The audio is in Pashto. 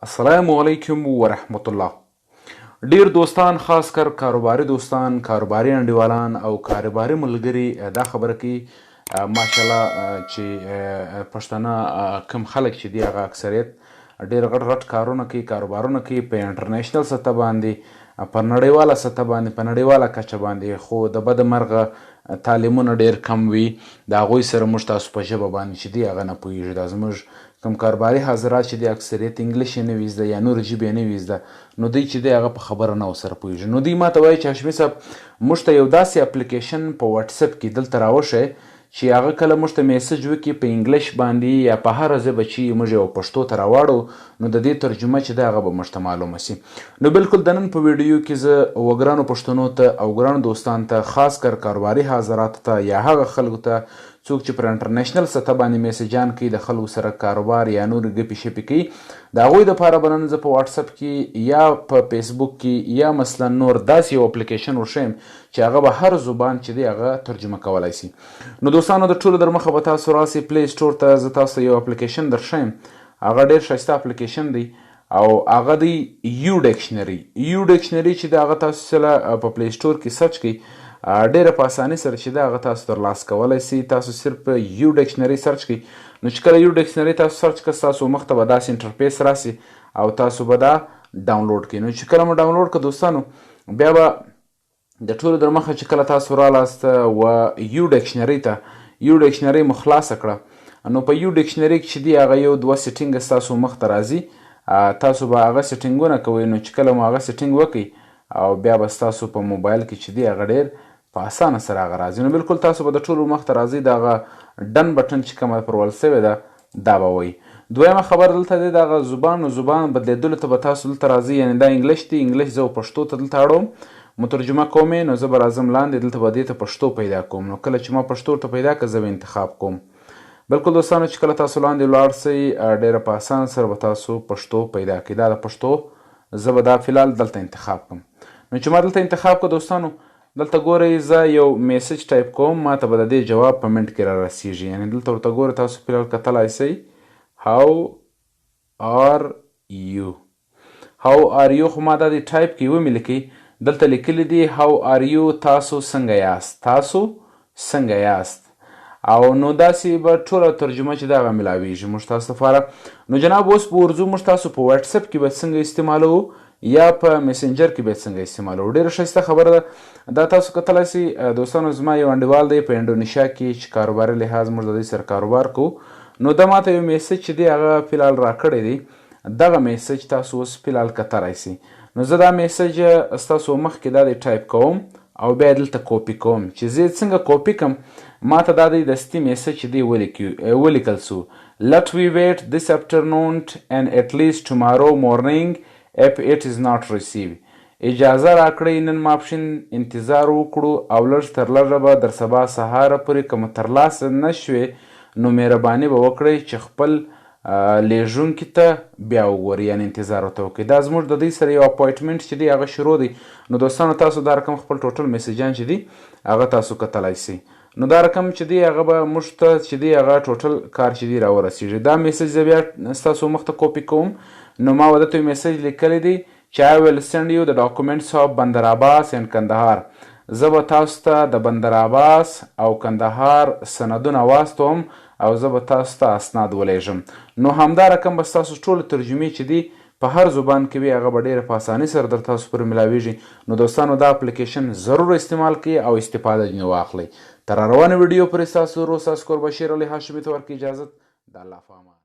السلام علیکم ورحمت الله. ډیر دوستان، خاص کر کاروباري دوستان، کاروباري انډیوالان او کاروباري ملګري دا خبره کوي، ماشاءالله چې پښتانه کم خلک چې دی هغه اکثریت ډیر غټ غټ کارونه کوي، کاروبارونه کوي په انټرنیشنل سطح باندې، په نړیواله سطح باندې، په نړیواله کچه باندې، خو د بده مرغه تعلیمونه ډیر کم وي د هغوی سره. موږ تاسو په ژبه باندې چې دی هغه نه پوهیږو. دا زموږ کوم کاروباري حضرات چې دی اکثریت انګلیش یې نه وي زده یا نورې ژبې یې نه وي زده، نو دوی چې دی هغه په خبره نه ورسره پوهیږي. نو دوی ماته وایي چې هاشمي صاحب، موږ ته یو داسې اپلیکیشن په واټساپ کې دلته راوښیه چې هغه کله موږ ته میسج وکړي په انګلیش باندې یا په هره ژبه چې موږ یو پښتو ته راواړو، نو د دې ترجمه چې ده هغه به موږ ته معلومه شي. نو بالکل د نن په ویډیو کې زه وګرانو پښتنو ته او ګرانو دوستان ته، خاص کر کاروباري حضراتو ته یا هغه خلکو ته څوک چې پر انټرنیشنل سطح باندې میسجان کوي، د خلکو سره کاروبار یا نورې ګپې شپې کوي، د هغوی دپاره به نن زه په واټساپ کې یا په فیسبوک کې یا مثلا نور داسې یو اپلیکیشن وښیم چې هغه به هر زبان چې دی هغه ترجمه کولای شي. نو دوستانو، د ټولو در مخه به تاسو راسئ پلی سټور ته، زه تاسو ته یو اپلیکیشن درښیم. هغه ډېر ښایسته اپلیکیشن دی او هغه دی یو ډکشنري. یو ډکشنري چې د هغه تاسو سره په پلی سټور کې سرچ کړئ، ډېره په اسانۍ سره چې دا هغه تاسو ترلاسه کولی سئ. تاسو صرف یو ډکشنري سرچ کړئ، نو چې کله یو ډکشنري تاسو سرچ کړئ، ستاسو مخ ته به داسې انټرفیس راسي او تاسو به دا ډاونلوډ کړئ. نو چې کله مو ډاونلوډ کړ دوستانو، بیا به د ټولو در مخه چې کله تاسو رالاست و یو ډکشنري ته، یو ډکشنري مو خلاصه کړه، نو په یو ډکشنري کې چې دی هغه یو دوه سیټینګ ستاسو مخ ته راځي، تاسو به هغه سیټینګونه کوئ. نو چې کله مو هغه سیټینګ وکئ او بیا به ستاسو په موبایل کې چې دی هغه ډېر په اسانه سره هغه راځي. نو بالکل تاسو به د ټولو مخ ته راځئ، دغه ډن بټن چې کومه پر ول سوې ده دا به وایي. دویمه خبره دلته دی دغه زبان، نو زبان بدلېدلو ته به تاسو دلته راځئ، یعنې دا انګلیش دی، انګلیش زه پښتو ته دلته اړوم، مترجمه کوم یې. نو زه به راځم لاندې، دلته به دې ته پښتو پیدا کوم. نو کله چې ما پښتو ورته پیدا کړه، زه به انتخاب کوم. بالکل دوستانو، چې کله تاسو لاندې ولاړ سئ، ډېره په اسانه سره به تاسو پښتو پیدا کړئ. دا د پښتو زه به دا فلحال دلته انتخاب کوم. نو چې ما دلته انتخاب کړ دوستانو، دلته ګورئ زه یو میسج ټایپ کوم، ما ته به د دې جواب په منټ کې را رسیږي. یعنې دلته ورته ګورئ، تاسو فلحال کتلای سئ، how are you، how are you، خو ما دا دی ټایپ کې ومې لیکئ. دلته لیکلي دي how are you، تاسو څنګه یاست، تاسو څنګه یاست. او نو داسې به ټوله ترجمه چې دغه ملاویږي موږ تاسو لپاره. نو جناب، اوس به ورځو موږ تاسو په واټساپ کې به څنګه استعمالوو یا په میسنجر کې به څنګه استعمالوو. ډېره ښایسته خبره ده دا، تاسو کتلی سئ دوستانو. زما یو انډیوال دی په انډونیشیا کې چې کاروباري لحاظ موږ د دوی سره کاروبار کوو، نو دا ماته یو میسج چې دی هغه فلحال راکړی دی. دغه میسج تاسو اوس فلحال کتلی سئ. نو زه دا میسج ستاسو مخکې دا دی ټایپ کوم او بیا دلته کوپي کوم. چې زه یې څنګه کوپي کم، ما ته دا دی دستي میسج چې دی ولیکل سو، let we wait this afternoon and at least tomorrow morning if it is not received. اجازه راکړئ نن ماپښین انتظار وکړو او لږ تر لږه به در سبا سهاره پورې که مو ترلاسه نه شوې، نو مهرباني به وکړئ چې خپل لیږونکي ته بیا وګورئ، یعنې انتظار ورته وکړئ. دا زموږ د دوی سره یو اپوینټمنټ چې دی هغه شروع دی. نو دوستانو، تاسو دا رقم خپل ټوټل میسجان چې دی هغه تاسو کتلای سئ. نو دا رقم چې دی هغه به موږ ته چې دی هغه ټوټل کار چې دی راورسیږي. دا میسج زه بیا ستاسو مخ ته کوپي کوم. نو ما ورته یو میسج لیکلی دی چې I will send you the documents of Bandar Abbas and Kandahar. زه به تاسو ته د بندر عباس او کندهار سندونه واستوم او زه به تاسو ته اسناد ولیږم. نو همدا رقم به ستاسو ټول ترجمې چې دي په هر زبان کې وي هغه به ډېره په اسانۍ سره در تاسو پورې ملاویږي. نو دوستانو، دا اپلیکیشن ضرور استعمال کړئ او استفاده ځینې واخلئ. تر روانې ویډیو پورې ستاسو ورور، ستاسو کوربه شیر علي هاشمي ته ورکړئ اجازت. د الله په امان.